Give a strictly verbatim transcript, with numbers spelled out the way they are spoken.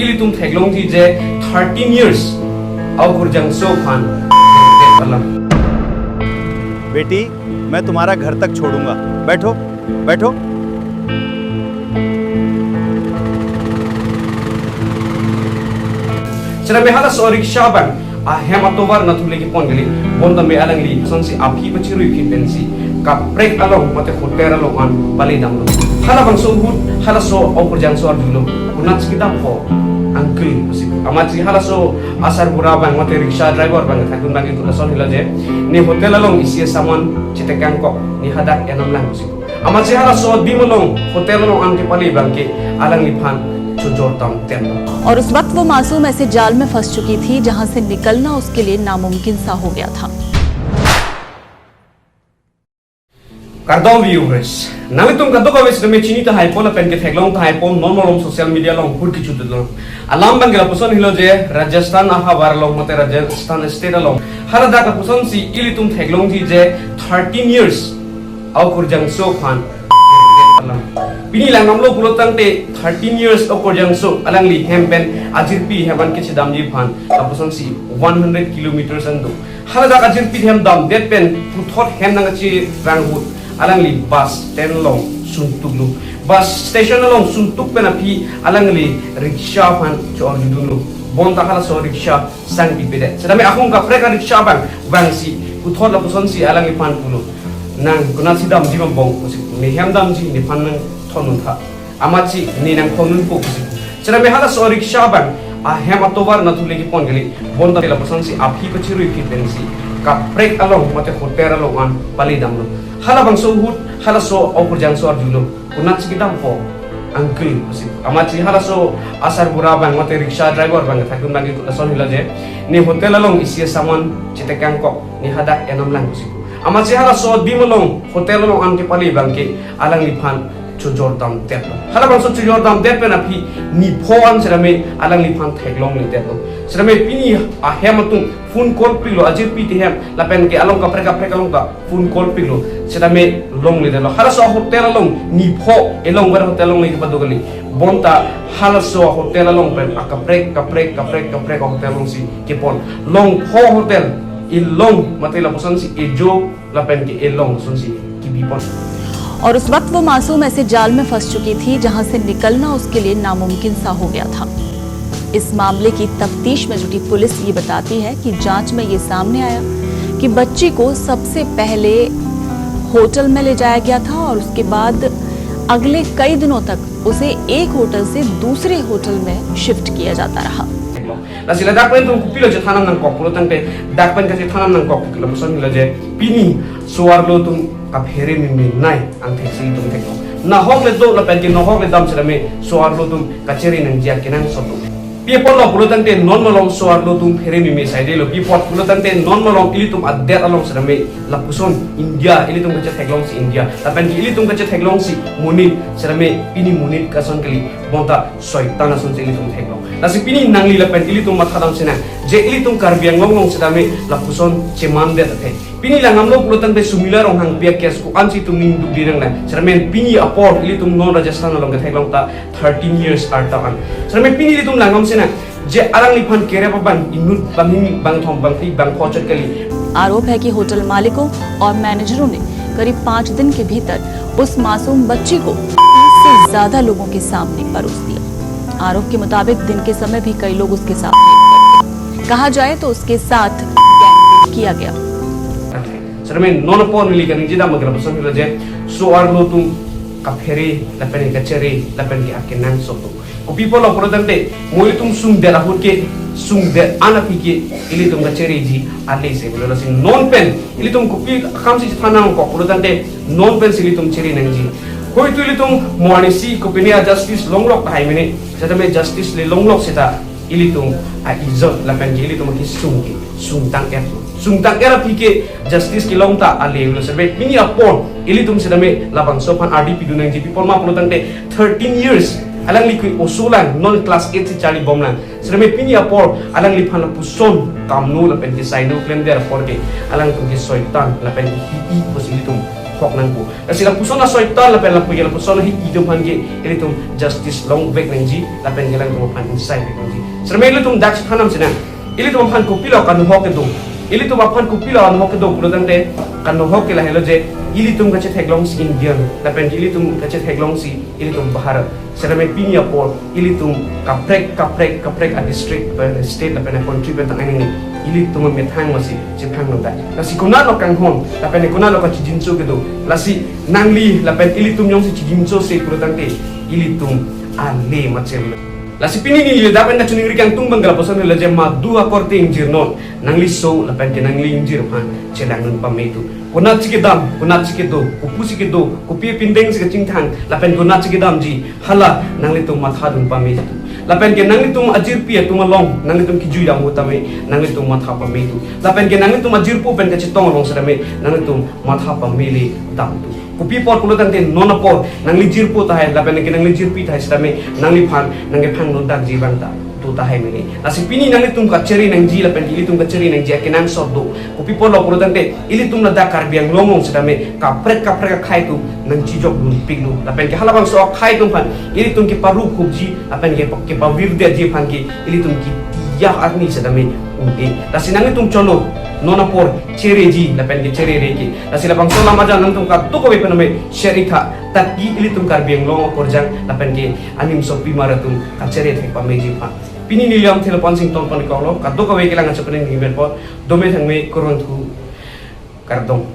Ilitum theklongji je thirteen years akurjangso aphan alam. बेटी, मैं तुम्हारा घर तक छोड़ूंगा। बैठो, बैठो। Sitame halaso rickshaw abang ahem atovar nathu le kepon kali, bonta me alangli sonsi aphi pachirui phi pensi kaprek along mate hotel along an pali damlo. Halabangso ahut halaso akurjangso arjulo, konatsi kedampo uncle pusi. Amatsi halaso asarbura abang mate rickshaw driver abang thakdun abang ke lason helo je, ne hotel along isi saman chetekangkok, ne hadak enam lang pusi. Amatsi halaso adim along hotel along an kepali abang ke alangliphan chojor damteplo. और उस वक्त वो मासूम ऐसे जाल में फंस चुकी थी, जहां से निकलना उसके लिए नामुमकिन सा हो गया था। Kardom viewers, nanglitum kadokave sitame chini tahai po lapen ke theklong tahai po, non malom social media along hur kechutlo. Alam abang ke lapuson helo je, Rajasthan ahavar along mate Rajasthan state along haladak apusonsi ilitum theklongji je thirteen years akurjangso aphan alam. Pini langdamlo pulo tangte thirteen years akurjangso alangli hem pen ajirpi hem an kachedamji aphan lapusonsi one hundred kilometers an do. Haladak ajirpi hem damdet pen puthot hem nangkachirang ahut alangli bus stand along suntuklo. Bus station along suntuk pen aphi alangli rickshaw aphan cho-orjudunlo. Bonta halaso rickshaw sangpipedet. Sitame ahung kaprek a-rickshaw abang vangsi puthot lapusonsi alangliphan pulo, nang konatsi damji ma bong pusi. Ne hem damji, nephan nangthondun tha. Amatsi ne nangthondunpo pusi. Sitame halaso rickshaw abang ahem atovar nathu le kepon kali, bonta lapusonsi aphi pachirui phi pensi kaprek along mate hotel along an pali damlo. Halabangso ahut halaso akurjangso arjulo, konatsi kedampo uncle pusi. Amatsi halaso asarbura abang mate rickshaw driver abang thakdun abang ke lason helo je, ne hotel along isi saman chetekangkok, ne hadak enam lang pusi. Amatsi halaso adim along hotel along an kepali abang ke alangliphan chojor damteplo. Halabangso chojor damdet pen aphi nipho an sitame alangliphan theklongledetlo. Sitame pini ahem atum phone call pilo, ajirpi tehem lapen ke along kaprek kaprek along ta phone call pilo, sitame longledetlo. Halaso hotel along nipho elong ber hotel along le kepado kali. Bonta halaso hotel along pen akaprek kaprek kaprek kaprek hotel alongsi kepon. Longpho hotel elong mate lapusonsi ejo lapen ke elong sonsi kibipon. और उस वक्त वो मासूम ऐसे जाल में फंस चुकी थी, जहां से निकलना उसके लिए नामुमकिन सा हो गया था। इस मामले की तफ्तीश में जुटी पुलिस ये बताती है कि जांच में ये सामने आया कि बच्ची को सबसे पहले होटल में ले जाया गया था और उसके बाद अगले कई दिनों तक उसे एक होटल से दूसरे होटल में शिफ्ट किया जाता रहा। Lasi ladak pen atum kopilo chethan nangkok pulo tangte, dak pen kachethan nangkok lapuson helo je, pini so-arlo atum kaphere meme nai, angthek si itum theklong. Nahok le do lapen ke nahok le dam sitame so-arlo atum kachere nangji akenangsot do. Pi apotlo pulo tangte non malom so-arlo atum phere meme saidelo. Pi apot pulo tangte non malom ilitum adet along sitame lapuson India, ilitum kachetheklongsi India. Lapen ke ilitum kachetheklongsi monit, sitame pini monit kason kali, bonta soitan asonsi ilitum theklong. Lasi pini nangli lapen ilitum mathadam sinang je ilitum Karbi Anglong along sitame lapuson chemandet athe. Pini langdamlo pulo tangte Sumila Ronghangpi a-case ko-ansi itum ning dukde nanglang. Sitame pini apor ilitum non Rajasthan along ketheklong ta thirteen years arta an. Sitame pini ilitum langdam sinang je alangliphan kerap abang inut bangni bangthom bangphli bangpho chot kali. आरोप है कि होटल मालिकों और मैनेजरों ने करीब पाँच दिन के भीतर उस मासूम बच्ची को तीस से ज्यादा लोगों के सामने परोस दिया। आरोप के मुताबिक दिन के समय भी कई लोग उसके साथ रेप करते। कहा जाए तो उसके साथ गैंगरेप किया गया। Sitame non apor neli kaningje dam abang ke lapuson helo je, so-arlo atum kaphere lapen kachere lapen ke akenangsot do. Kopi apotlo pulo tangte, mo ilitum sungdet ahut ke, sungdet an aphi ke ilitum kachereji ale se pulo. Lasi non pen ilitum kopi akamsi chethan nangkok pulo tangte, non pensi ilitum chere nangji. Hoitu ilitum mo arnisi kopine a-justice longlok tahai mene, sitame justice le longlok seta ilitum a-ijot lapen ke ilitum akesung ke sungtang-et. Sungtang-et aphi ke justice kelong ta ale lo. Sitame pini apor ilitum sitame labangso aphan ardi pidun nangji. Pi apot ma pulo tangte thirteen years alangli ke oso lang, non class eight si charlibomlang. Sitame pini apor alangliphan lapuson kamno lapen ke saino klemdet apor ke alangtum ke soitan lapen ke hi-i pusi ilitum kok nangpo. Lasi lapuson asoitan lapen lapu-, lapuson ahi itum aphan ke ilitum justice longvek nangji, lapen ke alangtum aphan insai vek nangji. Sirame ilitum dak chethan nam sinang. Ilitum aphan kopilo kanohok kedo. Ilitum aphan kopilo kanohok kedo pulo tangte, kanohok ke lahelo je ilitum kachetheklongsi Indian, lapen ke ilitum kachetheklongsi ilitum Bharat. Sirame pini apor ilitum kaprek, kaprek, kaprek a district, eh, state lapen a country pen tang aning ilitum amethang masi chephang nonta. Lasi konatlo kanghon, lapen konatlo kachijinso kedo. Lasi nangli lapen ilitum jongsi chijinso se pulo tangte ilitum ale machel. Lasi pini neli ladak pen kachiningri kangtung abang ke lapuson helo je madu akorte ingjirnon, nangli so lapen ke nangli ingjir aphan chelang dun pame tu. Konatsi kedam, konatsi kedo, kopusi kedo, kopi apindengsi kachingthang, lapen konatsi kedamji, hala nanglitum matha dun pame tu. Lapen ke nanglitum ajirpi atum along nanglitum kejui dam ahut tame nanglitum matha pame tu. Lapen ke nanglitum ajirpo pen kachetong along sitame nanglitum matha pamele dam tu. Kopi apot pulo tangte non apor nangli jirpo tahai, lapen ke nangli jirpi tahai sitame nangliphan nangkephang nontakji abang ta do tahai mene. Lasi pini nanglitum kachere nangji lapen ke ilitum kachere nangji akenangsot do. Kopi apotlo pulo tangte ilitum ladak Karbi Anglong along sitame kaprek kaprek akhei atum nangchijok dunpiklo. Lapen ke halabangso akhei atum aphan ilitum keparup hupji lapen ke kepavirdeji aphan ke ilitum ketiya arni sitame un-e. Lasi nanglitum cholo non apor chereji lapen ke cherere ke. Lasi labangso alam ajan nangtum kadokave pen name share ik tha, taki ilitum Karbi Anglong akorjang lapen ke animsopimar atum kachere thek pameji aphan. Pini neli lamthe lapu-an si ingtonpon iklo, kadokave kelang achapen ningmen apot, dome thangme, kurvangthu, kardom.